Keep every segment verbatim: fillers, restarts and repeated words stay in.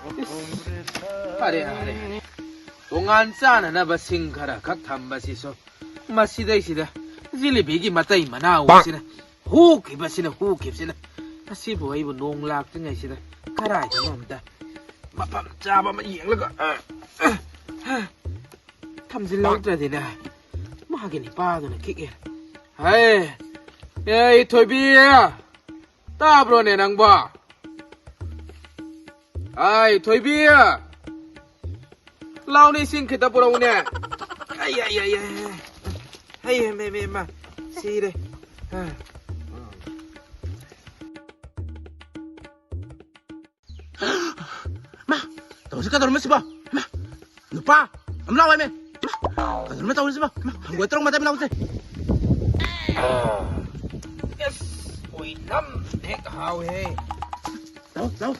ꯐꯔꯦ, ꯐꯔꯦ, ꯐꯔꯦ꯫ ꯇꯣꯉꯥꯟ ꯆꯥꯅꯅꯕ ꯁꯤꯡ ꯈꯔ ꯈꯛ ꯊꯝꯕꯁꯤꯁꯨ ꯃꯁꯤꯗꯩꯁꯤꯗ ꯖꯤꯂꯤꯕꯤꯒꯤ ꯃꯇꯩ ꯃꯅꯥꯎ ꯑꯁꯤꯅ ꯍꯨꯈꯤꯕꯁꯤꯅ, ꯍꯨꯈꯤꯕꯁꯤꯅ꯫ ꯑꯁꯤꯕꯨ ꯑꯩꯕꯨ ꯅꯣꯡ ꯂꯥꯛꯇ꯭ꯔꯤꯉꯩꯁꯤꯗ ꯀꯗꯥꯏꯗꯅꯣ ꯑꯝꯇ ꯃꯐꯝ ꯆꯥꯕ ꯑꯃ ꯌꯦꯡꯂꯒ, ꯑ, ꯑ, ꯑ, ꯊꯝꯖꯤꯜꯍꯧꯗ꯭ꯔꯗꯤꯅꯦ, ꯃꯥꯒꯤ ꯅꯤꯄꯥꯗꯨꯅ ꯈꯤꯛꯑꯦ꯫ ꯍꯩ, ꯑꯦ, ꯊꯣꯏꯕꯤ, ꯇꯥꯕ꯭ꯔꯣꯅꯦ ꯅꯪꯕꯣ? ꯑꯥꯏ, ꯊꯣꯏꯕꯤ! ꯂꯥꯎꯅꯦ, ꯏꯁꯤꯡ ꯈꯤꯇ ꯄꯨꯔꯛꯎꯅꯦ꯫ ꯑꯩ, ꯑꯩ, ꯑꯩ, ꯑꯩ, ꯑꯩ꯫ ꯍꯩ, ꯍꯩ, ꯃꯩ, ꯃꯩ, ꯃꯥ, ꯁꯤꯔꯦ꯫ ꯑ꯫ ꯃꯥ, ꯇꯧꯔꯤꯁꯤ ꯀꯩꯗꯧꯔꯝꯃꯤ ꯁꯤꯕꯣ? ꯃꯥ, ꯅꯨꯄꯥ, ꯑꯃ ꯂꯥꯎ ꯍꯥꯏꯃꯦ꯫ ꯃꯥ, ꯀꯩꯗꯧꯔꯝꯃꯤ ꯇꯧꯔꯤꯁꯤꯕꯣ? ꯃꯥ, ꯍꯪꯒꯣꯏ ꯇꯧꯔ ꯃꯇꯥꯏ ꯂꯥꯎꯁꯦ꯫ ꯑꯁ, ꯑꯣꯏꯅꯝ ꯍꯦꯛ ꯍꯥꯎꯋꯦꯍꯦ꯫ ꯂꯥꯎ, ꯂꯥꯎ꯫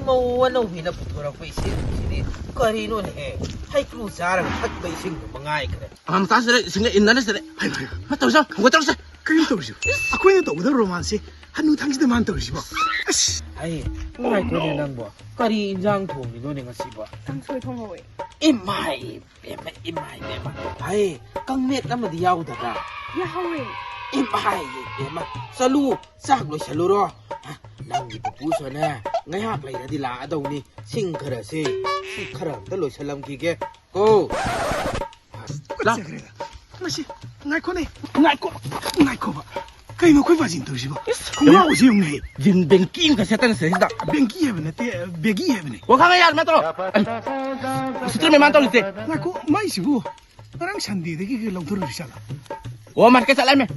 ꯃꯧ ꯑꯅꯧꯕꯤꯅ ꯄꯨꯊꯣꯔꯛꯄ ꯏꯁꯤꯡꯁꯤꯗꯤ ꯀꯔꯤꯅꯣꯅꯦꯍꯦ? ꯍꯩꯀ꯭ꯔꯨ ꯆꯥꯔꯒ ꯊꯛꯄ ꯏꯁꯤꯡꯗꯨ ꯃꯉꯥꯏꯈ꯭ꯔꯦ꯫ ꯑꯉꯥꯡ ꯃꯆꯥꯁꯤꯗ ꯏꯁꯤꯡꯒ ꯏꯟꯅꯔꯤꯁꯤꯗ꯫ ꯍꯩ, ꯍꯩ, ꯍꯩ, ꯇꯧꯔꯤ ꯁꯥ, ꯍꯪꯒꯣꯏ ꯇꯧꯔꯤꯁꯦ꯫ ꯀꯔꯤꯅꯣ ꯇꯧꯔꯤꯁꯤꯕꯣ? ꯑꯩꯈꯣꯏꯅ ꯇꯧꯒꯗꯕ ꯔꯣꯃꯥꯟꯁꯁꯦ ꯍꯅꯨ ꯊꯪꯁꯤꯗ ꯃꯥꯅ ꯇꯧꯔꯤꯁꯤꯕꯣ? ꯑꯁ! ꯍꯩ, ꯉꯥꯏꯈꯣꯅꯦ ꯅꯪꯕꯣ꯫ ꯀꯔꯤ ꯏꯟꯖꯥꯡ ꯊꯣꯡꯉꯤꯅꯣꯅꯦ ꯉꯁꯤꯕꯣ? ꯀꯥꯡꯁꯣꯏ ꯊꯣꯡꯍꯧꯋꯦ꯫ ꯏꯃꯥꯏ! ꯏꯕꯦꯝꯃ, ꯏꯃꯥ ꯏꯕꯦꯝꯃ꯫ ꯍꯩ, ꯀꯪꯃꯦꯠ ꯑꯃꯗꯤ ꯌꯥꯎꯗꯕ꯭ꯔꯥ? ꯌꯥꯍꯧꯋꯦ꯫ ꯏꯃꯥ ꯏꯕꯦꯝꯃ꯫ ꯆꯠꯂꯨ, ꯆꯥꯛ ꯂꯣꯏꯁꯜꯂꯨꯔꯣ꯫ ꯍ, ꯅꯪꯒꯤ ꯄꯨꯄꯨꯁꯨꯅꯦ, ꯉꯥꯏꯍꯥꯛ ꯂꯩꯔꯗꯤ ꯂꯥꯛꯑꯗꯧꯅꯤ꯫ ꯁꯤꯡ ꯈꯔꯁꯦ, ꯁꯤ ꯈꯔ ꯑꯝꯇ ꯂꯣꯏꯁꯜꯂꯝꯈꯤꯒꯦ꯫ ꯀꯣ꯫ ꯂꯥ꯫ ꯇꯨꯀꯠꯆꯈ꯭ꯔꯦꯗ꯫ ꯃꯁꯤ, ꯉꯥꯏꯈꯣꯅꯦ꯫ ꯉꯥꯏꯈꯣ, ꯉꯥꯏꯈꯣꯕ꯫ ꯀꯩꯅꯣ ꯑꯩꯈꯣꯏ ꯕꯥꯖꯤꯅ ꯇꯧꯔꯤꯁꯤꯕꯣ? ꯏꯁ, ꯈꯣꯡꯒ꯭ꯔꯥꯎ ꯑꯁꯤ ꯌꯦꯡꯉꯨꯅꯦ꯫ ꯖꯤꯟ ꯕꯦꯡꯀꯤ ꯑꯃꯈꯛ ꯁꯦꯠꯇꯅ ꯁꯤꯗꯩꯁꯤꯗ꯫ ꯕꯦꯡꯀꯤ ꯍꯥꯏꯕ ꯅꯠꯇꯦ, ꯕꯦꯒꯤ ꯍꯥꯏꯕꯅꯦ꯫ ꯋꯥ ꯈꯪꯉꯦ, ꯌꯥꯔꯦ, ꯃꯥ ꯇꯧꯔꯣ꯫ ꯎꯁꯤꯠꯇ꯭ꯔꯤꯃꯦ ꯃꯥ ꯇꯧꯔꯤꯁꯦ꯫ ꯉꯥꯏꯈꯣ, ꯃꯥꯏꯁꯤꯕꯨ ꯉꯔꯥꯡ ꯁꯟꯗꯦꯗꯒꯤ ꯂꯧꯊꯔꯨꯔꯤ ꯖꯥꯠꯂꯥ? ꯑꯣ, ꯃꯥꯔꯀꯦꯠ ꯆꯠꯂꯝꯃꯦ꯫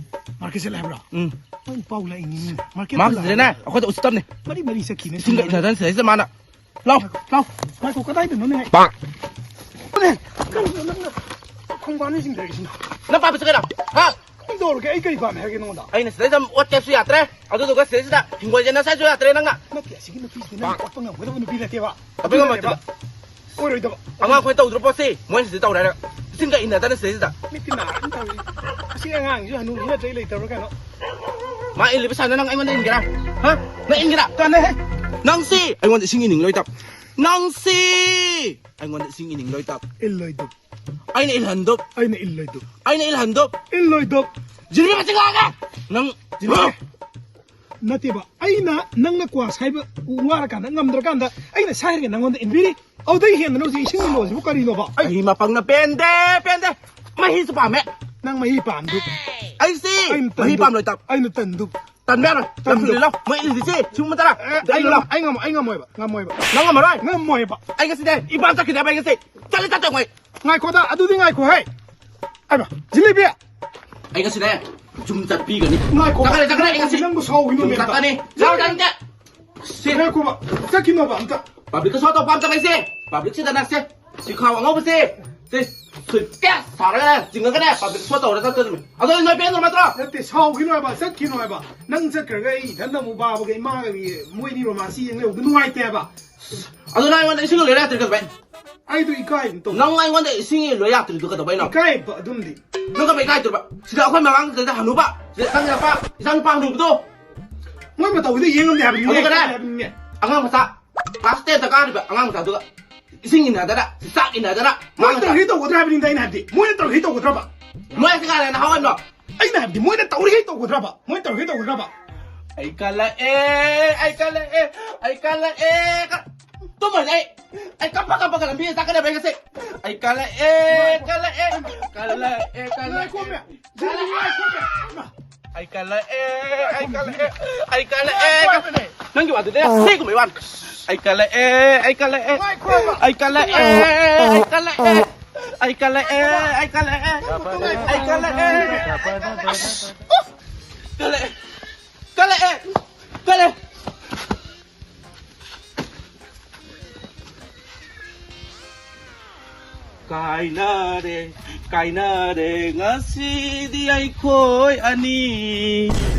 ꯃꯥꯔꯀꯦꯠ ꯆꯠꯂꯦ ꯍꯥꯏꯕ꯭ꯔꯣ? ꯎꯝ꯫ ꯃꯣꯏ ꯄꯥꯎ ꯂꯥꯛꯏꯅꯤꯅꯦ꯫ ꯃꯥꯔꯀꯦꯠꯇ ꯃꯥꯔꯛꯁꯤꯗꯅꯦ, ꯂꯥꯛꯑꯦ꯫ ꯑꯩꯈꯣꯏꯗ ꯎꯁꯤꯠꯇꯕꯅꯦ꯫ ꯃꯔꯤ ꯃꯔꯤ ꯆꯠꯈꯤꯅꯦ꯫ ꯏꯁꯤꯡꯒ ꯏꯟꯅꯗꯅ ꯁꯤꯗꯩꯁꯤꯗ ꯃꯥꯅ꯫ ꯂꯥꯎ, ꯂꯥꯎ꯫ ꯉꯥꯏꯈꯣ, ꯀꯗꯥꯏꯗꯅꯣꯅꯦ? ꯄꯥꯛ꯫ ꯅꯦ, ꯀꯔꯤꯅꯣ ꯅꯪꯅ ꯈꯣꯡꯕꯥꯟꯗ ꯆꯤꯡꯊꯔꯛꯏꯁꯤꯅ? ꯅꯪ ꯄꯥꯏꯕ ꯆꯠꯀꯦꯔꯥ? ꯍꯥ? ꯀꯩꯗꯧꯔꯒꯦ? ꯑꯩ ꯀꯔꯤ ꯄꯥꯝꯃꯦ ꯍꯥꯏꯒꯦ ꯅꯉꯣꯟꯗ? ꯑꯩꯅ ꯁꯤꯗꯩꯗ ꯑꯣꯠ ꯀꯦꯞꯁꯨ ꯌꯥꯗ꯭ꯔꯦ, ꯑꯗꯨꯗꯨꯒ ꯁꯤꯗꯩꯁꯤꯗ ꯍꯤꯡꯒꯣꯜ ꯌꯦꯟ ꯉꯁꯥꯏꯁꯨ ꯌꯥꯗ꯭ꯔꯦ ꯅꯪꯅ꯫ ꯅꯠꯇꯦ, ꯑꯁꯤꯒꯤ ꯅꯨꯄꯤꯁꯤꯗꯤ ꯅꯪ ꯑꯣꯠꯄ ꯉꯝꯒꯗꯕ ꯅꯨꯄꯤ ꯅꯠꯇꯦꯕ꯫ ꯑꯣꯠꯄ ꯉꯝꯃꯣꯏꯗꯕ꯫ ꯑꯣꯏꯔꯣꯏꯗꯕ꯫ ꯑꯉꯥꯡ ꯑꯩꯈꯣꯏꯅ ꯇꯧꯗ꯭ꯔ ꯄꯣꯠꯁꯤ ꯃꯣꯏꯅ ꯁꯤꯗ ꯇꯧꯔꯦ ꯍꯥꯏꯔꯒ꯫ ꯏꯁꯤꯡꯒ ꯏꯟꯅꯗꯅ ꯁꯤꯗꯩꯁꯤꯗ꯫ ꯃꯤꯠꯇꯤ ꯅꯥꯔꯅꯤ ꯇꯧꯔꯤꯁꯦ꯫ ꯑꯁꯤ ꯑꯉꯥꯡꯁꯤꯁꯨ ꯍꯅꯨꯕꯤ ꯅꯠꯇ꯭ꯔꯦ ꯂꯩꯇꯕ꯭ꯔꯥ ꯀꯩꯅꯣ? ꯃꯥ ꯏꯜꯂꯤꯕ ꯁꯥꯟꯅ ꯅꯪ ꯑꯩꯉꯣꯟꯗ ꯏꯟꯒꯦꯔꯥ? ꯍꯥ? ꯅꯪ ꯏꯟꯒꯦꯔꯥ? ꯇꯜꯂꯦꯍꯦ꯫ ꯅꯪꯁꯤ ꯑꯩꯉꯣꯟꯗ ꯏꯁꯤꯡ ꯏꯅꯤꯡꯂꯣꯏꯇꯞ꯫ ꯅꯪꯁꯤ ꯑꯩꯉꯣꯟꯗ ꯏꯁꯤꯡ ꯏꯅꯤꯡꯂꯣꯏꯇꯞ꯫ ꯏꯜꯂꯣꯏꯗꯨꯞ꯫ ꯑꯩꯅ ꯏꯜꯍꯟꯗꯨꯞ꯫ ꯑꯩꯅ ꯏꯜꯂꯣꯏꯗꯨꯞ꯫ ꯑꯩꯅ ꯏꯜꯍꯟꯗꯨꯞ꯫ ꯏꯜꯂꯣꯏꯗꯨꯞ꯫ ꯖꯤꯂꯤꯕꯤ ꯃꯆꯤꯟ ꯉꯥꯡꯉꯦ꯫ ꯅꯪ ꯖꯤꯂꯤꯕꯤ꯫ ꯅꯠꯇꯦꯕ, ꯑꯩꯅ ꯅꯪꯅ ꯀ꯭ꯋꯥ ꯁꯥꯏꯕ ꯋꯥꯔꯀꯥꯟꯗ, ꯉꯝꯗ꯭ꯔꯀꯥꯟꯗ ꯑꯩꯅ ꯁꯥꯏꯔꯒ ꯅꯪꯉꯣꯟꯗ ꯏꯟꯕꯤꯔꯤ꯫ ꯑꯗꯨꯗꯩ ꯍꯦꯟꯗꯅ ꯍꯧꯖꯤꯛ ꯏꯁꯤꯡ ꯏꯜꯂꯣꯁꯤꯕꯨ ꯀꯔꯤꯅꯣꯕ? ꯑꯩ ꯃꯍꯤ ꯃꯄꯪꯅ ꯄꯦꯟꯗꯦ, ꯄꯦꯟꯗꯦ꯫ ꯃꯍꯤꯁꯨ ꯄꯥꯝꯃꯦ꯫ ꯅꯪ ꯃꯍꯤ ꯄꯥꯝꯗꯨ꯫ ꯑꯩꯁꯤ ꯑꯩꯅ ꯃꯍꯤ ꯇꯟꯗꯨ꯫ ꯄꯥꯝꯂꯣꯏ ꯇꯞ꯫ ꯑꯩꯅ ꯇꯟꯗꯨ꯫ ꯇꯟꯕ ꯌꯥꯔꯣꯏ꯫ ꯌꯥꯝ ꯇꯟꯗꯨ꯫ ꯊꯨꯅ ꯏꯜꯂꯣ꯫ ꯃꯣꯏ ꯏꯜꯂꯤꯁꯤ ꯁꯤꯒꯨꯝꯕ ꯇꯔꯥ꯫ ꯑꯦ, ꯑꯩ ꯏꯜꯂꯣ꯫ ꯉꯝ-, ꯑꯩ ꯉꯝꯃꯣ-, ꯑꯩ ꯉꯝꯃꯣꯏꯕ, ꯉꯝꯃꯣꯏꯕ꯫ ꯅꯪ ꯉꯝꯃꯔꯣꯏ? ꯉꯝꯃꯣꯏꯕ꯫ ꯑꯩ ꯉꯁꯤꯗꯤ ꯏꯄꯥꯝ ꯆꯠꯈꯤꯅꯦꯕ ꯑꯩ ꯉꯁꯤ꯫ ꯆꯠꯂꯦ ꯆꯠꯇꯦ ꯃꯣꯏ꯫ ꯉꯥꯏꯈꯣꯗ, ꯑꯗꯨꯗꯤ ꯉꯥꯏꯈꯣ ꯍꯦ꯫ ꯑꯩꯃ, ꯖꯤꯂꯤꯕꯤ! ꯑꯩ ꯉꯁꯤꯅꯦ ꯌꯨꯝ ꯆꯠꯄꯤꯒꯅꯤ꯫ ꯉꯥꯏꯈꯣ꯫ ꯆꯠꯀꯅꯤ, ꯆꯠꯀꯅꯤ, ꯑꯩ ꯉꯁꯤ꯫ ꯅꯪꯕꯨ ꯁꯥꯎꯒꯤꯅꯣ ꯌꯨꯝ ꯑꯝꯇ꯫ ꯆꯠꯀꯅꯤ꯫ ꯂꯥꯛꯑꯣ, ꯆꯠꯀꯅꯤ꯫ ꯁꯤ꯫ ꯉꯥꯏꯈꯣꯕ, ꯆꯠꯈꯤꯅꯣꯕ ꯑꯝꯇ꯫ ꯄꯕ꯭ꯂꯤꯛꯇ ꯁꯣ ꯇꯧꯕ ꯑꯝꯇ ꯂꯩꯁꯦ꯫ ꯄꯕ꯭ꯂꯤꯛꯁꯤꯗ ꯅꯛꯁꯦ꯫ ꯁꯤ ꯈꯥꯎ ꯑꯉꯧꯕꯁꯦ꯫ ꯁꯤ ꯁꯨꯏꯠ ꯀꯦꯁ ꯁꯥꯔꯒꯅꯦ, ꯆꯤꯡꯉꯒꯅꯦ, ꯄꯕ꯭ꯂꯤꯛ ꯁꯣ ꯇꯧꯔ ꯆꯠꯀꯗꯕꯅꯤ꯫ ꯑꯗꯣ ꯅꯣꯏ ꯄꯦꯟꯗ꯭ꯔꯣ ꯅꯠꯇ꯭ꯔꯣ? ꯅꯠꯇꯦ, ꯁꯥꯎꯈꯤꯅꯣ ꯍꯥꯏꯕ, ꯆꯠꯈꯤꯅꯣ ꯍꯥꯏꯕ꯫ ꯅꯪ ꯆꯠꯈ꯭ꯔꯒ ꯑꯩ ꯏꯊꯟꯗ ꯑꯃꯨꯛ ꯕꯥꯕꯒ ꯏꯃꯥꯒꯒꯤ ꯃꯣꯏꯅꯤ ꯔꯣꯃꯥꯟꯁꯤ ꯌꯦꯡ ꯂꯩꯍꯧꯕꯗꯣ ꯅꯨꯡꯉꯥꯏꯇꯦ ꯍꯥꯏꯕ꯫ ꯑꯗꯨ ꯅꯪ ꯑꯩꯉꯣꯟꯗ ꯏꯁꯤꯡ ꯂꯣꯏꯔ ꯌꯥꯗ꯭ꯔꯤ ꯀꯩꯗꯧꯕꯩ? ꯑꯩꯗꯣ ꯏꯀꯥꯏꯕ ꯇꯧ-, ꯅꯪ ꯑꯩꯉꯣꯟꯗ ꯏꯁꯤꯡ ꯂꯣꯏ ꯌꯥꯗ꯭ꯔꯤꯗꯨ ꯀꯩꯗꯧꯕꯩꯅꯣ? ꯏꯀꯥꯏꯕ ꯑꯗꯨꯝꯗꯤ꯫ ꯅꯪ ꯀꯃꯥꯏ ꯏꯀꯥꯏꯗ꯭ꯔꯤꯕ? ꯁꯤꯗ ꯑꯩꯈꯣꯏ ꯃꯃꯥꯡꯁꯤꯗ ꯍꯅꯨꯕ, ꯁꯤꯗ ꯅꯪ ꯅꯄꯥ, ꯏꯆꯥ ꯅꯨꯄꯥ ꯍꯅꯨꯕꯗꯣ꯫ ꯃꯣꯏ ꯃꯇꯧꯒꯤꯗꯣ ꯌꯦꯡꯉꯝꯗꯦ ꯍꯥꯏꯕꯅꯤꯅꯦ꯫ ꯑꯗꯨꯒꯅꯦ, ꯍꯥꯏꯕꯅꯤꯅꯦ꯫ ꯑꯉꯥꯡ ꯃꯆꯥ, ꯀ꯭ꯂꯥꯁ ꯇꯦꯟꯗ ꯀꯥꯔꯤꯕ ꯑꯉꯥꯡ ꯃꯆꯥꯗꯨꯒ ꯏꯁꯤꯡ ꯏꯟꯅꯗꯅ, ꯆꯥꯛ ꯏꯟꯅꯗꯅ, ꯃꯣꯏ ꯃꯥ ꯇꯧꯔꯤꯈꯩ ꯇꯧꯒꯗ꯭ꯔꯥ ꯍꯥꯏꯕꯅꯤꯗ ꯑꯩꯅ ꯍꯥꯏꯕꯗꯤ꯫ ꯃꯣꯏꯅ ꯇꯧꯔꯤꯈꯩ ꯇꯧꯒꯗ꯭ꯔꯕ? ꯃꯣꯏ ꯑꯁꯤ ꯀꯅꯥꯅ ꯍꯥꯎꯍꯟꯕ꯭ꯔꯣ? ꯑꯩꯅ ꯍꯥꯏꯕꯗꯤ ꯃꯣꯏꯅ ꯇꯧꯔꯤꯈꯩ ꯇꯧꯒꯗ꯭ꯔꯕ? ꯃꯣꯏ ꯇꯧꯔꯤꯈꯩ ꯇꯧꯒꯗ꯭ꯔꯕ? ꯑꯩ ꯀꯜꯂꯛꯑꯦ, ꯑꯩ ꯀꯜꯂꯛꯑꯦ, ꯑꯩ ꯀꯜꯂꯛꯑꯦ, ꯀ-, ꯇꯨꯝꯃꯅꯤ ꯑꯩ꯫ ꯑꯩ ꯀꯞꯄ ꯀꯞꯄꯒ ꯂꯝꯕꯤꯗ ꯆꯠꯀꯗꯕ ꯑꯩ ꯉꯁꯤ꯫ ꯑꯩ ꯀꯜꯂꯛꯑꯦ, ꯀꯜꯂꯛꯑꯦ, ꯀꯜꯂꯛꯑꯦ, ꯀꯜꯂꯛꯑꯦ꯫ ꯉꯥꯏꯈꯣꯃꯦ, ꯖꯤꯂꯤꯕꯤ ꯉꯥꯏꯈꯣꯃꯦ꯫ ꯑꯩ ꯀꯜꯂꯛꯑꯦ, ꯑꯩ ꯀꯜꯂꯛꯑꯦ, ꯑꯩ ꯀꯜꯂꯛꯑꯦ꯫ ꯉꯥꯏꯈꯣꯃꯦ꯫ ꯅꯪꯒꯤ ꯋꯥꯗꯨꯗꯤ ꯁꯤꯒꯨꯝꯕꯩ ꯋꯥꯅꯤ꯫ ꯑꯩ ꯀꯜꯂꯛꯑꯦ, ꯑꯩ ꯀꯜꯂꯛꯑꯦ, ꯉꯥꯏꯈꯣꯃꯦ꯫ ꯑꯩ ꯀꯜꯂꯛꯑꯦ, ꯑꯩ ꯀꯜꯂꯛꯑꯦ꯫ ꯑꯩ ꯀꯜꯂꯛꯑꯦ, ꯑꯩ ꯀꯜꯂꯛꯑꯦ, ꯑꯩ ꯀꯜꯂꯛꯑꯦ꯫ ꯑꯁ! ꯀꯜꯂꯛꯑꯦ, ꯀꯜꯂꯛꯑꯦ, ꯀꯜꯂꯛꯑꯦ꯫ ꯀꯥꯏꯅꯔꯦ, ꯀꯥꯏꯅꯔꯦ ꯉꯁꯤꯗꯤ ꯑꯩꯈꯣꯏ ꯑꯅꯤ꯫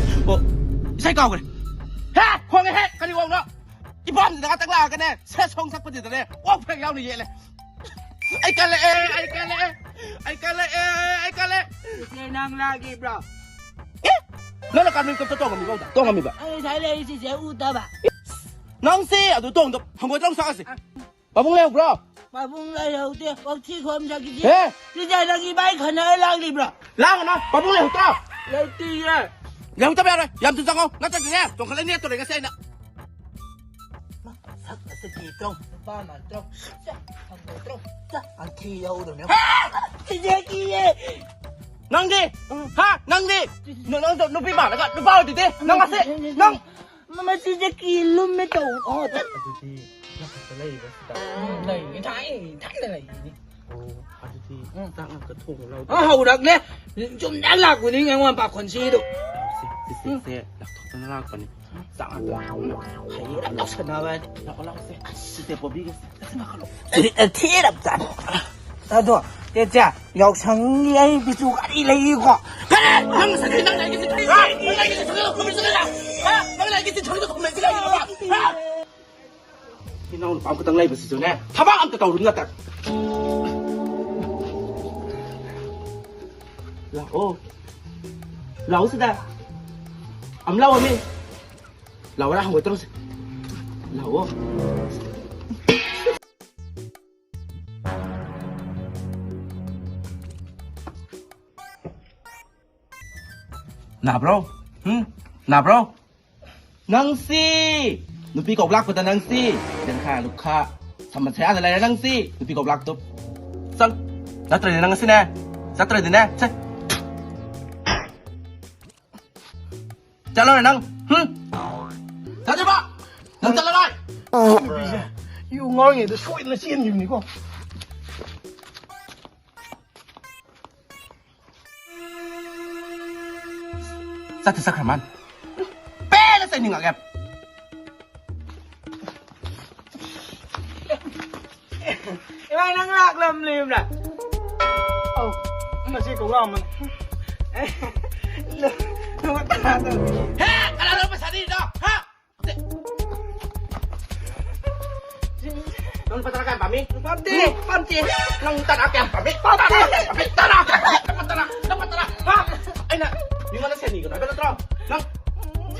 ꯑꯣ, ꯏꯁꯩ ꯀꯥꯎꯈ꯭ꯔꯦ꯫ ꯍꯦ, ꯈꯣꯡꯉꯦ ꯍꯦ, ꯀꯔꯤ ꯋꯥꯅꯣ? ꯏꯄꯥꯝꯁꯤꯗ ꯉꯥꯛꯇꯪ ꯂꯥꯛꯑꯒꯅꯦ, ꯁꯦꯠ ꯁꯣꯡ ꯁꯛꯄꯁꯤꯗꯅꯦ, ꯑꯣꯛ ꯐꯦꯛ ꯌꯥꯎꯅ ꯌꯦꯠꯂꯦ꯫ ꯑꯩ ꯀꯜꯂꯛꯑꯦ, ꯑꯩ ꯀꯜꯂꯛꯑꯦ, ꯑꯩ ꯀꯜꯂꯛꯑꯦ, ꯑꯩ ꯀꯜꯂꯛꯑꯦ꯫ ꯏꯆꯦ, ꯅꯪ ꯂꯥꯛꯏꯕ꯭ꯔꯣ? ꯑꯦ? ꯅꯪꯅ ꯀꯥꯟ ꯃꯦꯀꯞꯇ ꯇꯣꯡꯉꯝꯃꯤꯕ ꯍꯧꯗ? ꯇꯣꯡꯉꯝꯃꯤꯕ? ꯑꯩ ꯉꯁꯥꯏ ꯂꯩꯔꯤꯁꯤꯁꯦ ꯎꯗꯕ꯫ ꯅꯪꯁꯦ ꯑꯗꯨ ꯇꯣꯡꯗꯣ ꯍꯪꯒꯣꯏꯇ꯭ꯔꯣ ꯁꯥꯁꯦ꯫ ꯄꯥꯕꯨꯡ ꯂꯩꯍꯧꯕ꯭ꯔꯣ? ꯄꯥꯕꯨꯡ ꯂꯩꯍꯧꯗꯦ꯫ ꯋꯥꯊꯤ ꯈꯣꯝꯖꯈꯤꯁꯦ꯫ ꯍꯦ? ꯁꯤꯗ ꯅꯪ ꯏꯕꯥꯏ ꯈꯟꯅꯔ ꯂꯥꯛꯂꯤꯕ꯭ꯔꯣ? ꯂꯥꯡꯒꯅꯣ꯫ ꯄꯥꯕꯨꯡ ꯂꯩꯍꯧꯗ꯭ꯔꯣ? ꯂꯩꯇꯤꯌꯦ꯫ ꯂꯩꯍꯧꯗꯕ ꯌꯥꯔꯣꯏ꯫ ꯌꯥꯝ ꯊꯨꯅ ꯆꯪꯉꯣ꯫ ꯅꯠꯇ꯭ꯔꯗꯤꯅꯦ, ꯆꯣꯡꯈꯠꯂꯅꯤ ꯇꯧꯔꯦ ꯉꯁꯤ ꯑꯩꯅ꯫ ꯁꯛ ꯑꯁꯤ ꯀꯤ ꯇ꯭ꯔꯣ꯫ ꯅꯨꯄꯥ ꯃꯥꯟ ꯇ꯭ꯔꯣ꯫ ꯆ, ꯍꯪꯒꯣꯏ ꯇ꯭ꯔꯣ꯫ ꯆ, ꯑꯟꯊꯤ ꯌꯧꯗꯕꯅꯦ꯫ ꯁꯤꯁꯦ ꯀꯤꯌꯦ꯫ ꯅꯪꯗꯤ? ꯍꯥ? ꯅꯪꯗꯤ? ꯅ-, ꯅꯪ ꯅꯨꯄꯤ ꯃꯥꯜꯂꯒ ꯅꯨꯄꯥ ꯑꯣꯏꯗꯨꯗꯤ? ꯅꯪ ꯑꯁꯤ, ꯅꯪ ꯃꯃꯥ ꯁꯤꯁꯦ ꯀꯤ ꯂꯨꯝꯃꯦ ꯇꯧ꯫ ꯑꯣ, ꯇꯠ꯫ ꯑꯗꯨꯗꯤ ꯅꯊꯛꯇ ꯂꯩꯔꯤꯕꯁꯤꯗ꯫ ꯎꯝ, ꯂꯩꯔꯤꯅꯤ꯫ ꯊꯥꯏ-, ꯊꯥꯏꯅ ꯂꯩꯔꯤꯅꯤ꯫ ꯑꯣ, ꯑꯗꯨꯗꯤ ꯎꯝ꯫ ꯆꯥꯛ ꯉꯥꯛꯇ ꯊꯣꯡꯉꯨ ꯂꯥꯎꯗ꯫ ꯑ, ꯍꯧꯔꯛꯂꯦ꯫ ꯆꯨꯝꯅ ꯂꯥꯛꯄꯅꯤ ꯑꯩꯉꯣꯟ ꯄꯥꯈꯣꯟꯁꯤꯗꯣ꯫ ꯁꯤ, ꯁꯤ, ꯁꯤ, ꯎꯝ꯫ ꯁꯦ, ꯂꯥꯛꯊꯣꯛꯇꯅ ꯂꯥꯛꯄꯅꯤ꯫ ꯆꯥꯛ ꯉꯥꯛꯇ ꯍꯩꯔ ꯂꯧꯁꯟꯅꯕ ꯍꯥꯏꯗꯤ꯫ ꯂꯥꯛꯑꯣ, ꯂꯥꯛꯑꯣ, ꯁꯦ꯫ ꯑꯁ, ꯁꯤꯁꯦ ꯄꯣꯕꯤꯒꯦ꯫ ꯑꯁ, ꯅꯥꯀꯜꯂꯣ꯫ ꯊꯤ-, ꯊꯤꯔꯕ ꯖꯥꯠꯅꯤ꯫ ꯑꯗꯣ, ꯆꯦ, ꯆꯦ, ꯌꯥꯎꯁꯪꯒꯤ ꯑꯩ ꯕꯤꯆꯨ ꯒꯥꯔꯤ ꯂꯩꯔꯤꯀꯣ꯫ ꯀꯔꯤ? ꯅꯪ ꯉꯁꯥꯏꯗꯩ ꯅꯪ ꯑꯩꯒꯤ ꯆꯤꯊꯤ-, ꯍꯥ? ꯅꯪ ꯑꯩꯒꯤ ꯆꯤꯊꯤꯗꯣ ꯈꯨꯝꯃꯛꯏꯁꯤ ꯀꯩꯒꯤꯅꯣ? ꯍꯥ? ꯅꯪ ꯑꯩꯒꯤ ꯆꯤꯊꯤꯗꯣ ꯈꯨꯝꯃꯛꯏꯁꯤ ꯀꯩꯒꯤꯅꯣꯕ? ꯍꯥ? ꯏꯅꯥꯎ ꯅꯨꯄꯥ ꯑꯃꯈꯛꯇꯪ ꯂꯩꯕꯁꯤꯁꯨꯅꯦ, ꯊꯕꯛ ꯑꯝꯇ ꯇꯧꯔꯨ ꯅꯠꯇ꯫ ꯂꯥꯛꯑꯣ꯫ ꯂꯥꯛꯑꯣ ꯁꯤꯗ꯫ ꯑꯝ ꯂꯥꯛꯑꯣ ꯃꯤ꯫ ꯂꯥꯛꯑꯣ, ꯍꯪꯒꯣꯏ ꯇꯧꯔꯁꯤ꯫ ꯂꯥꯛꯑꯣ꯫ ꯅꯥꯕ꯭ꯔꯣ? ꯎꯝ? ꯅꯥꯕ꯭ꯔꯣ? ꯅꯪꯁꯤ ꯅꯨꯄꯤ ꯀꯧꯕ ꯂꯥꯛꯄꯗ ꯅꯪꯁꯤ ꯌꯦꯟꯈꯥ ꯂꯨꯈꯥ ꯁꯃꯁ꯭ꯌꯥꯗ ꯂꯩꯔꯦ ꯅꯪꯁꯤ ꯅꯨꯄꯤ ꯀꯧꯕ ꯂꯥꯛꯇꯣ꯫ ꯆꯪ꯫ ꯅꯠꯇ꯭ꯔꯗꯤ ꯅꯪ ꯉꯁꯤꯅꯦ, ꯆꯠꯇ꯭ꯔꯗꯤꯅꯦ, ꯁꯦ꯫ ꯆꯠꯂꯣꯅꯦ ꯅꯪ꯫ ꯍꯨꯝ? ꯊꯥꯖꯕ! ꯅꯪ ꯆꯠꯂꯔꯣꯏ! ꯅꯨꯄꯤꯁꯦ ꯌꯨ ꯉꯥꯎꯔꯤꯉꯩꯗ ꯁꯣꯏꯗꯅ ꯆꯦꯟꯈꯤꯕꯅꯤꯀꯣ꯫ ꯆꯠꯇꯤ ꯆꯠꯈ꯭ꯔ ꯃꯥꯜꯂꯦ꯫ ꯄꯦꯟꯅ ꯆꯩꯅꯤꯡꯉꯛꯑꯦ꯫ ꯏꯃꯥ, ꯅꯪ ꯂꯥꯛꯂꯝꯂꯤꯕ꯭ꯔꯥ? ꯑꯧ, ꯃꯁꯤ ꯀꯧꯔꯛꯑꯝꯕꯅꯤ꯫ ꯂꯨꯄꯥ ꯇꯔꯥ ꯇꯧꯕꯤꯌꯨ꯫ ꯍꯦ, ꯀꯅꯥꯅꯣ ꯄꯩꯁꯥ ꯅꯤꯔꯤꯗꯣ? ꯍꯥ? ꯅꯪ ꯂꯨꯄꯥ ꯇꯔꯥ ꯀꯌꯥꯝ ꯄꯥꯝꯃꯤ? ꯄꯥꯝꯗꯦ, ꯄꯥꯝꯗꯦ꯫ ꯅꯪ ꯇꯔꯥ ꯀꯌꯥꯝ ꯄꯥꯝꯃꯤ? ꯄꯥꯝꯗꯦ꯫ ꯇꯔꯥ ꯀꯌꯥꯝ ꯄꯥꯝꯃꯤ? ꯇꯔꯥ ꯀꯌꯥꯝ ꯄꯥꯝꯃꯤ? ꯂꯨꯄꯥ ꯇꯔꯥ, ꯂꯨꯄꯥ ꯇꯔꯥ꯫ ꯍꯥ? ꯑꯩꯅ ꯃꯤꯉꯣꯟꯗ ꯁꯦꯟ ꯅꯤꯒꯅꯨ ꯍꯥꯏꯕ ꯅꯠꯇ꯭ꯔꯣ? ꯅꯪ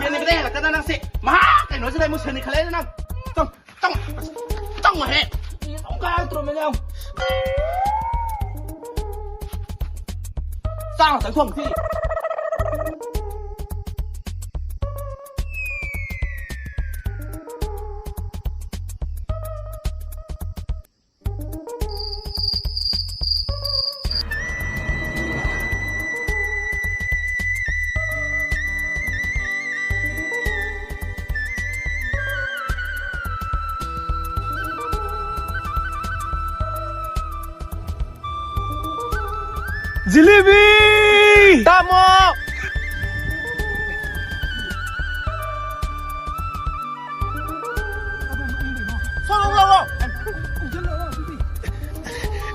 ꯄꯦꯟꯅꯕꯗ ꯍꯦꯜꯂꯛꯇꯅ ꯅꯪꯁꯦ ꯃꯍꯥꯛ ꯀꯩꯅꯣꯁꯤꯗ ꯑꯃꯨꯛ ꯁꯦꯟꯅꯤ ꯈꯜꯂꯦ ꯅꯪ꯫ ꯆꯪ, ꯆꯪ, ꯆꯪꯉꯨꯍꯦ꯫ ꯀꯥꯔꯛꯇ꯭ꯔꯣꯃꯦ ꯅꯪ꯫ ꯆꯥꯛ ꯉꯥꯛꯇꯪ ꯊꯣꯡꯁꯤ꯫ ꯖꯤꯂꯤꯕꯤ! ꯇꯥꯃꯣ!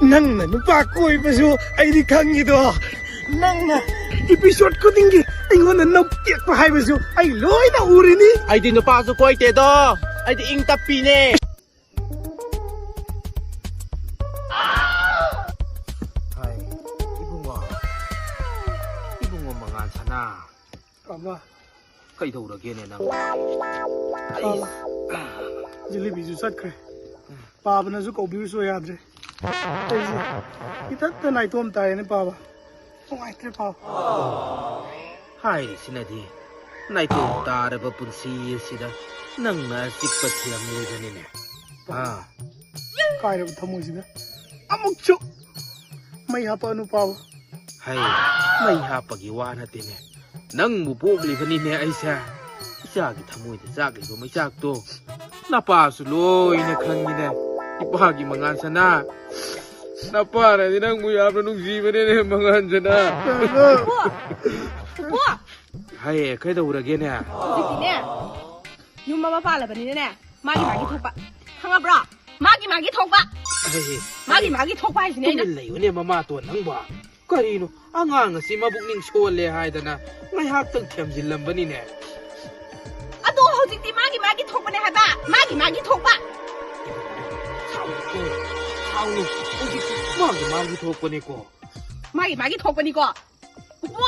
ꯅꯪꯅ ꯅꯨꯄꯥ ꯀꯣꯏꯕꯁꯨ ꯑꯩꯗꯤ ꯈꯪꯉꯤꯗꯣ꯫ ꯅꯪꯅ episode ꯈꯨꯗꯤꯡꯒꯤ ꯑꯩꯉꯣꯟꯗ ꯅꯧ ꯇꯦꯛꯄ ꯍꯥꯏꯕꯁꯨ ꯑꯩ ꯂꯣꯏꯅ ꯎꯔꯤꯅꯤ꯫ ꯑꯩꯗꯤ ꯅꯨꯄꯥꯁꯨ ꯀꯣꯏꯇꯦꯗꯣ꯫ ꯑꯩꯗꯤ ꯏꯪ ꯇꯞꯄꯤꯅꯦ꯫ ꯍꯥꯏ, ꯏꯕꯨꯡꯉꯣ, ꯏꯕꯨꯡꯉꯣ ꯃꯉꯥꯜ ꯁꯅꯥ꯫ ꯄꯥꯕ꯫ ꯀꯩꯗꯧꯔꯒꯦꯅꯦ ꯅꯪ? ꯄꯥꯕ꯫ ꯖꯤꯂꯤꯕꯤꯁꯨ ꯆꯠꯈ꯭ꯔꯦ꯫ ꯄꯥꯕꯅꯁꯨ ꯀꯧꯕꯤꯌꯨꯁꯨ ꯌꯥꯗ꯭ꯔꯦ꯫ ꯑꯩꯁꯦ ꯏꯊꯟꯇ ꯅꯥꯏꯇꯣꯝ ꯇꯥꯔꯦꯅꯦ ꯄꯥꯕ꯫ ꯅꯨꯡꯉꯥꯏꯇ꯭ꯔꯦ ꯄꯥꯕ꯫ ꯍꯥꯏꯔꯤꯁꯤꯅꯗꯤ ꯅꯥꯏꯇꯣꯝ ꯇꯥꯔꯕ ꯄꯨꯟꯁꯤ ꯑꯁꯤꯗ ꯅꯪꯅ ꯑꯆꯤꯛꯄ ꯊꯤꯔꯝꯂꯤꯕꯅꯤꯅꯦ꯫ ꯑꯥ꯫ ꯀꯥꯏꯔꯕ ꯊꯃꯣꯏꯁꯤꯗ ꯑꯃꯨꯛꯁꯨ ꯃꯩ ꯍꯥꯞꯄꯛꯑꯅꯨ ꯄꯥꯕ꯫ ꯍꯩ, ꯃꯩ ꯍꯥꯞꯄꯒꯤ ꯋꯥ ꯅꯠꯇꯦꯅꯦ꯫ ꯅꯪꯕꯨ ꯄꯣꯛꯂꯤꯕꯅꯤꯅꯦ ꯑꯩꯁꯦ꯫ ꯏꯆꯥꯒꯤ ꯊꯃꯣꯏꯗ ꯆꯥꯛꯂꯤꯕ ꯃꯩꯆꯥꯛꯇꯣ ꯅꯄꯥꯁꯨ ꯂꯣꯏꯅ ꯈꯪꯉꯤꯅꯦ꯫ ꯏꯄꯥꯒꯤ ꯃꯉꯥꯜ ꯁꯅꯥ, ꯅꯄꯥꯅꯗꯤ ꯅꯪꯕꯨ ꯌꯥꯝꯅ ꯅꯨꯡꯁꯤꯕꯅꯦꯅꯦ ꯃꯉꯥꯜ ꯁꯅꯥ꯫ ꯄꯨꯄꯨ! ꯄꯨꯄꯨ! ꯍꯥꯏꯌꯦ, ꯀꯩꯗꯧꯔꯒꯦꯅꯦ? ꯍꯧꯖꯤꯛꯇꯤꯅꯦ, ꯌꯨꯝ ꯑꯃ ꯄꯥꯜꯂꯕꯅꯤꯅꯅꯦ, ꯃꯥꯒꯤ ꯃꯥꯒꯤ ꯊꯣꯛꯄ꯫ ꯈꯪꯉꯕ꯭ꯔꯣ? ꯃꯥꯒꯤ ꯃꯥꯒꯤ ꯊꯣꯛꯄ꯫ ꯍꯦ, ꯍꯦ, ꯃꯥꯒꯤ ꯃꯥꯒꯤ ꯊꯣꯛꯄ ꯍꯥꯏꯁꯤꯅꯦ ꯑꯩꯅ꯫ ꯇꯨꯃꯤꯟ ꯂꯩꯌꯨꯅꯦ ꯃꯃꯥꯇꯣꯟ ꯅꯪꯕꯣ꯫ ꯀꯔꯤꯅꯣ, ꯑꯉꯥꯡ ꯑꯁꯤ ꯃꯕꯨꯛꯅꯤꯡ ꯁꯣꯜꯂꯦ ꯍꯥꯏꯗꯅ ꯉꯥꯏꯍꯥꯛꯇꯪ ꯊꯦꯝꯖꯤꯜꯂꯝꯕꯅꯤꯅꯦ꯫ ꯑꯗꯣ ꯍꯧꯖꯤꯛꯇꯤ ꯃꯥꯒꯤ ꯃꯥꯒꯤ ꯊꯣꯛꯄꯅꯦ ꯍꯥꯏꯕ, ꯃꯥꯒꯤ ꯃꯥꯒꯤ ꯊꯣꯛꯄ꯫ ꯁꯥꯎꯅꯨꯀꯣ, ꯁꯥꯎꯅꯨ꯫ ꯍꯧꯖꯤꯛꯇꯤ ꯃꯥꯒꯤ ꯃꯥꯒꯤ ꯊꯣꯛꯄꯅꯦꯀꯣ꯫ ꯃꯥꯒꯤ ꯃꯥꯒꯤ ꯊꯣꯛꯄꯅꯤꯀꯣ꯫ ꯄꯨꯄꯨ,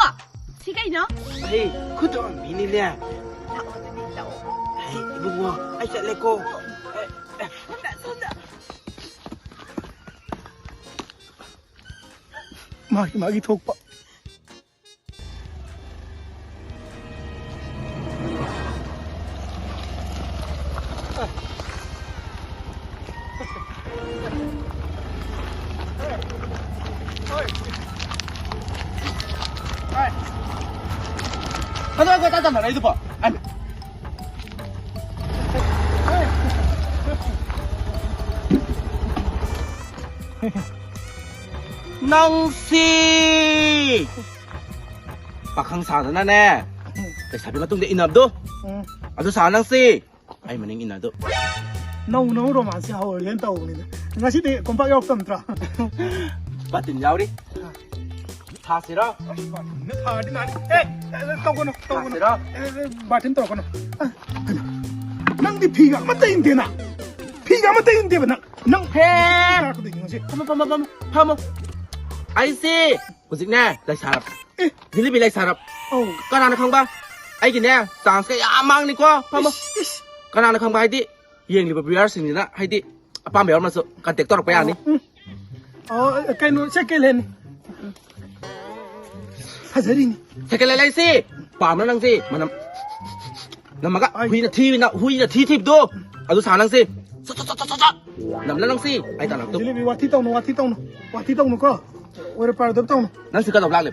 ꯁꯤ ꯀꯩꯅꯣ? ꯑꯩ ꯈꯨꯗꯣꯝꯕꯤꯅꯤꯅꯦ꯫ ꯑꯩ ꯆꯠꯂꯦꯀꯣ꯫ ꯁꯣꯝꯗ, ꯁꯣꯝꯗ꯫ ꯃꯥꯒꯤ, ꯃꯥꯒꯤ ꯊꯣꯛꯄ꯫ ꯀꯗꯥꯏ ꯀꯗꯥꯏ ꯇꯥꯟꯅꯔꯛꯏꯗꯨꯕꯣ? ꯑꯩ ꯅꯪꯁꯤ ꯄꯥꯈꯪ ꯁꯥꯗꯅꯅꯦ, ꯂꯩꯁꯥꯕꯤ ꯃꯇꯨꯡꯗ ꯏꯟꯅꯕꯗꯣ, ꯎꯝ꯫ ꯑꯗꯨ ꯁꯥ ꯅꯪꯁꯤ ꯑꯩ ꯃꯅꯤꯡ ꯏꯟꯅꯗꯣ꯫ ꯅꯧ ꯅꯧ ꯔꯣꯃꯥꯟꯁꯁꯦ ꯍꯧꯔꯒꯦꯅ ꯇꯧꯕꯅꯤꯗ꯫ ꯉꯁꯤꯗꯤ ꯀꯣꯝꯄꯥꯛ ꯌꯥꯎꯔꯛꯇꯕ ꯅꯠꯇ꯭ꯔꯣ? ꯕꯥꯇꯤꯟ ꯌꯥꯎꯔꯤ꯫ ꯊꯥꯁꯤꯔꯣ? ꯑꯁ, ꯕꯥꯇꯤꯟꯗ ꯊꯥꯔꯗꯤ ꯅꯥꯅꯤ꯫ ꯑꯦ, ꯑꯦ, ꯑꯦ, ꯇꯧꯒꯅꯨ, ꯇꯧꯒꯅꯨ꯫ ꯊꯥꯁꯤꯔꯣ? ꯑꯦ, ꯑꯦ, ꯕꯥꯇꯤꯟ ꯇꯧꯔꯛꯀꯅꯨ꯫ ꯑ, ꯀꯩꯅꯣ? ꯅꯪꯗꯤ ꯐꯤꯒ ꯑꯃꯠꯇ ꯏꯟꯗꯦꯅ? ꯐꯤꯒ ꯑꯃꯠꯇ ꯏꯟꯗꯦꯕ ꯅꯪ? ꯅꯪ ꯍꯦ! ꯀꯥꯔꯛꯀꯗꯣꯏꯅꯤ ꯉꯁꯤ꯫ ꯐꯝꯃꯣ, ꯐꯝꯃꯣ, ꯐꯝꯃꯣ, ꯐꯝꯃꯣ꯫ ꯑꯩꯁꯦ ꯍꯧꯖꯤꯛꯅꯦ ꯂꯩꯁꯥꯔꯞ꯫ ꯑꯦ! ꯖꯤꯂꯤꯕꯤ ꯂꯩꯁꯥꯔꯞ꯫ ꯑꯧ꯫ ꯀꯅꯥꯅ ꯈꯪꯕ? ꯑꯩꯒꯤꯅꯦ ꯆꯥꯟꯁꯀ ꯌꯥꯝ ꯃꯥꯡꯅꯤꯀꯣ꯫ ꯐꯝꯃꯣ꯫ ꯏꯁ, ꯏꯁ꯫ ꯀꯅꯥꯅ ꯈꯪꯕ ꯍꯥꯏꯗꯤ ꯌꯦꯡꯂꯤꯕ ꯚ꯭ꯌꯨꯋꯔꯁꯤꯡꯁꯤꯅ ꯍꯥꯏꯗꯤ ꯑꯄꯥꯝꯕ ꯌꯥꯎꯔꯝꯃꯁꯨ ꯀꯟꯇꯦꯛ ꯇꯧꯔꯛꯄ ꯌꯥꯅꯤ꯫ ꯎꯝ꯫ ꯑꯣ, ꯀꯩꯅꯣ, ꯁꯦꯀꯦꯟ ꯍꯦꯟ꯫ ꯐꯖꯔꯤꯅꯤ꯫ ꯁꯦꯀꯦꯟ ꯍꯦꯟ ꯂꯩꯁꯤ꯫ ꯄꯥꯝꯕ꯭ꯔꯥ ꯅꯪꯁꯤ? ꯃꯅꯝ ꯅꯝꯃꯒ ꯑꯩ ꯍꯨꯏꯅ ꯊꯤꯕꯅ, ꯍꯨꯏꯅ ꯊꯤ ꯊꯤꯕꯗꯣ꯫ ꯑꯗꯨ ꯁꯥ ꯅꯪꯁꯤ꯫ ꯁꯠ, ꯁꯠ, ꯁꯠ, ꯁꯠ, ꯁꯠ꯫ ꯅꯝꯂ ꯅꯪꯁꯤ꯫ ꯑꯩ ꯇꯥꯟꯅꯕꯗꯣ꯫ ꯖꯤꯂꯤꯕꯤ, ꯋꯥꯊꯤ ꯇꯧꯅꯨ, ꯋꯥꯊꯤ ꯇꯧꯅꯨ꯫ ꯋꯥꯊꯤ ꯇꯧꯅꯨꯀꯣ꯫ ꯑꯣꯏꯔ ꯄꯥꯔꯗꯕ ꯇꯧꯅꯨ꯫ ꯅꯪꯁꯤ ꯀꯩꯗꯧ ꯂꯥꯛꯂꯦ?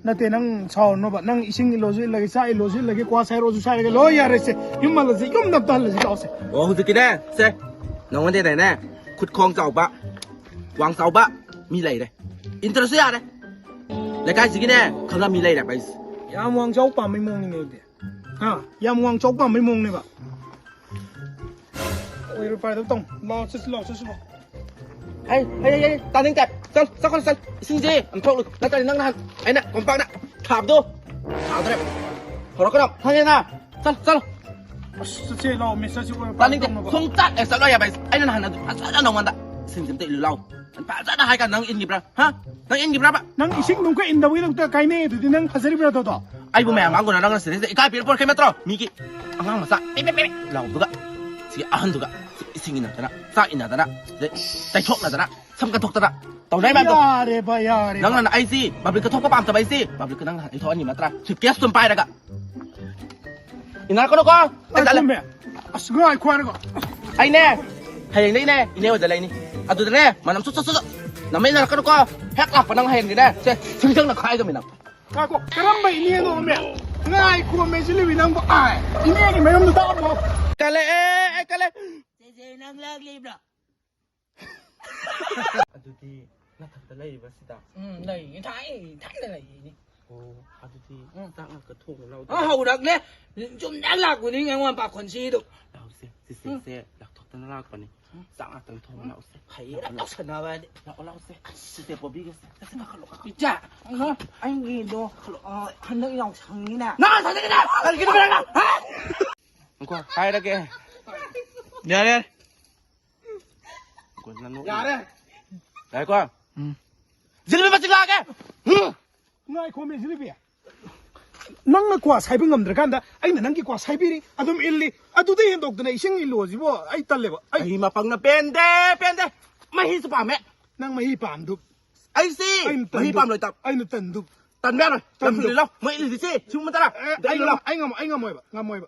ꯅꯠꯇꯦ, ꯅꯪ ꯁꯥꯎꯔꯅꯣꯕ꯫ ꯅꯪ ꯏꯁꯤꯡ ꯏꯜꯂꯣꯁꯨ ꯏꯜꯂꯒꯦ, ꯆꯥꯛ ꯏꯜꯂꯣꯁꯨ ꯏꯜꯂꯒꯦ, ꯀ꯭ꯋꯥ ꯁꯥꯏꯔꯣꯁꯨ ꯁꯥꯏꯔꯒꯦ, ꯂꯣꯏ ꯌꯥꯔꯦꯁꯦ꯫ ꯌꯨꯝ ꯍꯜꯂꯁꯤ, ꯌꯨꯝꯗ ꯑꯝꯇ ꯍꯜꯂꯁꯤ, ꯂꯥꯛꯑꯣꯁꯦ꯫ ꯑꯣ, ꯍꯧꯖꯤꯛꯀꯤꯅꯦ, ꯁꯦ, ꯅꯉꯣꯟꯗꯅꯦ, ꯈꯨꯠ ꯈꯣꯡ ꯆꯥꯎꯕ, ꯋꯥꯡ ꯆꯥꯎꯕ ꯃꯤ ꯂꯩꯔꯦ꯫ ꯏꯟꯇꯔꯦꯁꯁꯨ ꯌꯥꯔꯦ꯫ ꯂꯩꯀꯥꯏꯁꯤꯒꯤꯅꯦ, ꯈꯪꯉ ꯃꯤ ꯂꯩꯔꯦꯕ ꯑꯩꯁꯦ꯫ ꯌꯥꯝ ꯋꯥꯡ ꯆꯥꯎ ꯄꯥꯝꯕꯩ ꯃꯑꯣꯡꯅꯤꯅꯦ ꯑꯗꯨꯗꯤ꯫ ꯍꯥ? ꯌꯥꯝ ꯋꯥꯡ ꯆꯥꯎ ꯄꯥꯝꯕꯩ ꯃꯑꯣꯡꯅꯦꯕ꯫ ꯑꯣꯏꯔꯣꯏ ꯄꯥꯏꯗꯕ ꯇꯧ꯫ ꯂꯥꯎ, ꯆꯠꯁꯤ, ꯂꯥꯎ, ꯆꯠꯁꯤ, ꯂꯥꯎ꯫ ꯍꯩ, ꯍꯩ, ꯍꯩ, ꯍꯩ, ꯇꯥꯅꯤꯡꯗꯦ꯫ ꯆꯠ, ꯆꯠꯈ꯭ꯔꯣ, ꯆꯠ꯫ ꯏꯁꯤꯡꯁꯦ ꯑꯝ ꯊꯣꯛꯂꯨ꯫ ꯅꯠꯇ꯭ꯔꯗꯤ ꯅꯪ ꯅꯍꯥꯟ ꯑꯩꯅ ꯀꯣꯝꯄꯥꯛꯅ ꯊꯥꯕꯗꯣ ꯊꯥꯗ꯭ꯔꯦ꯫ ꯍꯧꯔꯛꯀꯅꯣ꯫ ꯈꯪꯉꯦꯅ? ꯆꯠ, ꯆꯠꯂꯣ꯫ ꯑꯁ, ꯆꯠꯁꯦ, ꯂꯥꯎ, ꯃꯤꯁ, ꯆꯠꯁꯤ, ꯑꯣꯏꯔꯣꯏ ꯄꯥꯏꯗꯕ ꯇꯥꯅꯤꯡꯗꯦ꯫ ꯇꯧꯅꯕ꯫ ꯁꯨꯡꯆꯠ ꯍꯦꯛ ꯆꯠꯂꯣꯏ ꯍꯥꯏꯕ ꯑꯩꯁꯦ꯫ ꯑꯩꯅ ꯅꯍꯥꯟ ꯑꯗꯨ ꯐꯖꯅ ꯅꯉꯣꯟꯗ ꯏꯁꯤꯡꯁꯦ ꯑꯝꯇ ꯏꯜꯂꯨ ꯂꯥꯎ꯫ ꯐꯖꯅ ꯍꯥꯏ ꯀꯥꯟꯗ ꯅꯪ ꯏꯟꯈꯤꯕ꯭ꯔꯥ? ꯍꯥ? ꯅꯪ ꯏꯟꯈꯤꯕ꯭ꯔꯥꯕ? ꯅꯪ ꯏꯁꯤꯡ ꯅꯨꯡꯈ ꯏꯟꯗꯕꯒꯤꯗꯃꯛꯇ ꯀꯥꯏꯅꯩ ꯑꯗꯨꯗꯤ ꯅꯪ ꯐꯖꯔꯤꯕ꯭ꯔꯥ ꯑꯗꯣ? ꯑꯩꯕꯨ ꯃꯌꯥꯝ ꯉꯥꯡꯗꯨꯅ ꯅꯪꯅ ꯁꯤꯗꯩꯁꯤꯗ ꯏꯀꯥꯏ ꯄꯤꯔ ꯄꯣꯔꯛꯈꯤ ꯅꯠꯇ꯭ꯔꯣ? ꯃꯤꯒꯤ ꯑꯉꯥꯡ ꯃꯆꯥ ꯄꯤꯛ ꯄꯤꯛ ꯄꯤꯛ ꯂꯥꯎꯕꯗꯨꯒ, ꯁꯤꯒꯤ ꯑꯍꯟꯗꯨꯒ ꯁꯤ ꯏꯁꯤꯡ ꯏꯟꯅꯗꯅ, ꯆꯥꯛ ꯏꯟꯅꯗꯅ, ꯁꯤꯗꯩ ꯇꯩꯊꯣꯛꯅꯗꯅ, ꯁꯝ ꯀꯠꯊꯣꯛꯇꯅ ꯇꯧꯅꯩ ꯃꯌꯥꯝꯗꯣ꯫ ꯌꯥꯔꯦꯕ, ꯌꯥꯔꯦꯕ꯫ ꯅꯪꯅ ꯑꯩꯁꯤ ꯄꯕ꯭ꯂꯤꯛꯇ ꯊꯣꯛꯄ ꯄꯥꯝꯗꯕ ꯑꯩꯁꯤ ꯄꯕ꯭ꯂꯤꯛꯇ ꯅꯪ ꯍꯥꯟꯅ ꯊꯣꯛꯍꯟꯅꯤ ꯅꯠꯇ꯭ꯔꯥ? ꯁꯨꯠꯀꯦꯁ ꯇꯨꯝ ꯄꯥꯏꯔꯒ ꯏꯟꯅꯔꯛꯀꯅꯨꯀꯣ꯫ ꯑꯩ ꯇꯜꯂꯦ꯫ ꯉꯥꯏꯈꯣꯃꯦ꯫ ꯑꯁ, ꯉꯥꯏꯈꯣ ꯍꯥꯏꯔꯒ꯫ ꯑꯩꯅꯦ, ꯍꯌꯦꯡꯗꯩꯅꯦ ꯏꯅꯦ ꯍꯣꯏꯗ ꯂꯩꯅꯤ꯫ ꯑꯗꯨꯗꯅꯦ ꯃꯅꯝ ꯁꯨꯠ ꯁꯨꯠ ꯁꯨꯠ ꯁꯨꯠ ꯅꯝꯃꯛ ꯏꯟꯅꯔꯛꯀꯅꯨꯀꯣ꯫ ꯍꯦꯛ ꯂꯥꯛꯄ ꯅꯪ ꯍꯌꯦꯡꯗꯤꯅꯦ, ꯁꯦ, ꯁꯤꯡꯖꯪꯅ ꯈꯥꯏꯗꯕꯅꯤ ꯅꯪ꯫ ꯉꯥꯏꯈꯣ, ꯀꯔꯝꯕ ꯏꯅꯦꯅꯣꯃꯦ? ꯉꯥꯏꯈꯣꯃꯦ, ꯖꯤꯂꯤꯕꯤ ꯅꯪꯕꯨ꯫ ꯑꯥꯏ, ꯏꯅꯦꯒꯤ ꯃꯌꯨꯝꯗꯨ ꯇꯥꯛꯑꯝꯃꯣ꯫ ꯀꯜꯂꯛꯑꯦ, ꯑꯩ ꯀꯜꯂꯦ꯫ ꯆꯦꯆꯦ, ꯅꯪ ꯂꯥꯛꯂꯤꯕ꯭ꯔꯣ? ꯑꯗꯨꯗꯤ ꯅꯊꯟꯇ ꯂꯩꯔꯤꯕ ꯁꯤꯗ? ꯎꯝ, ꯂꯩ꯫ ꯊꯥꯏ, ꯊꯥꯏꯅ ꯂꯩꯔꯤꯅꯤ꯫ ꯑꯣ, ꯑꯗꯨꯗꯤ ꯎꯝ꯫ ꯆꯥꯛ ꯉꯥꯛꯇ ꯊꯣꯡꯉꯨ ꯂꯥꯎꯗ꯫ ꯑ, ꯍꯧꯔꯛꯂꯦ꯫ ꯆꯨꯝꯅ ꯂꯥꯛꯄꯅꯤ ꯑꯩꯉꯣꯟꯗ ꯄꯥꯈꯣꯟꯁꯤꯗꯣ꯫ ꯂꯥꯎꯁꯦ, ꯆꯤꯆꯦꯁꯦ ꯂꯥꯛꯊꯣꯛꯇꯅ ꯂꯥꯛꯄꯅꯤ꯫ ꯎꯝ꯫ ꯆꯥꯛ ꯉꯥꯛꯇꯪ ꯊꯣꯡꯉꯨ ꯂꯥꯎꯁꯦ꯫ ꯍꯩꯔ ꯂꯥꯛꯑꯣ, ꯂꯥꯛꯑꯣ꯫ ꯇꯧꯁꯟꯅꯕ ꯍꯥꯏꯗꯤ꯫ ꯂꯥꯛꯑꯣ, ꯂꯥꯎꯁꯦ꯫ ꯑꯁ, ꯆꯤꯆꯦ ꯄꯣꯕꯤꯒꯁꯦ꯫ ꯆꯠꯁꯦ, ꯀꯥꯈꯠꯂꯣ, ꯀꯥꯈꯠꯂꯣ꯫ ꯏꯆꯥ, ꯑꯩꯉꯣꯟ-, ꯑꯩꯒꯤꯗꯣ ꯀꯥꯈꯠꯂꯣ꯫ ꯑ, ꯍꯟꯗꯛ ꯌꯥꯎꯁꯪꯅꯤꯅ꯫ ꯅꯪ ꯁꯥꯟꯅꯒꯤꯅꯦ! ꯀꯔꯤꯒꯤꯅꯣ ꯅꯪ? ꯍꯥ? ꯉꯥꯏꯈꯣ, ꯍꯥꯏꯔꯒꯦ꯫ ꯌꯥꯔꯦ, ꯌꯥꯔꯦ꯫ ꯉꯥꯏꯈꯣ, ꯅꯪ ꯅꯣꯛ-, ꯌꯥꯔꯦ꯫ ꯌꯥꯔꯦꯀꯣ? ꯎꯝ꯫ ꯖꯤꯂꯤꯕꯤ ꯃꯆꯤꯟ ꯂꯥꯛꯑꯒꯦ! ꯎꯝ꯫ ꯉꯥꯏꯈꯣꯃꯤ, ꯖꯤꯂꯤꯕꯤ꯫ ꯅꯪꯅ ꯀ꯭ꯋꯥ ꯁꯥꯏꯕ ꯉꯝꯗ꯭ꯔꯀꯥꯟꯗ ꯑꯩꯅ ꯅꯪꯒꯤ ꯀ꯭ꯋꯥ ꯁꯥꯏꯕꯤꯔꯤ, ꯑꯗꯨꯝ ꯏꯜꯂꯤ꯫ ꯑꯗꯨꯗꯩ ꯍꯦꯟꯗꯣꯛꯇꯅ ꯏꯁꯤꯡ ꯏꯜꯂꯣ ꯁꯤꯕꯣ, ꯑꯩ ꯇꯜꯂꯦꯕ꯫ ꯑꯩ ꯑꯩ ꯃꯄꯪꯅ ꯄꯦꯟꯗꯦ, ꯄꯦꯟꯗꯦ꯫ ꯃꯍꯤꯁꯨ ꯄꯥꯝꯃꯦ꯫ ꯅꯪ ꯃꯍꯤ ꯄꯥꯝꯗꯨ꯫ ꯑꯩꯁꯦ ꯑꯩꯅ ꯃꯍꯤ ꯇꯟꯗꯨ꯫ ꯄꯥꯝꯂꯣꯏ ꯇꯥ-, ꯑꯩꯅ ꯇꯟꯗꯨ꯫ ꯇꯟꯕ ꯌꯥꯔꯣꯏ꯫ ꯇꯟꯗꯨ꯫ ꯂꯝꯁꯤꯜꯂꯣ꯫ ꯃꯣꯏ ꯏꯜꯂꯤꯁꯦ ꯁꯤꯒꯨꯝꯕ ꯇꯔꯥ꯫ ꯑꯦ, ꯑꯗ ꯑꯩ ꯏꯜꯂꯣ꯫ ꯉꯝ-, ꯑꯩ ꯉꯝ-, ꯑꯩ ꯉꯝꯃꯣꯏꯕ, ꯉꯝꯃꯣꯏꯕ꯫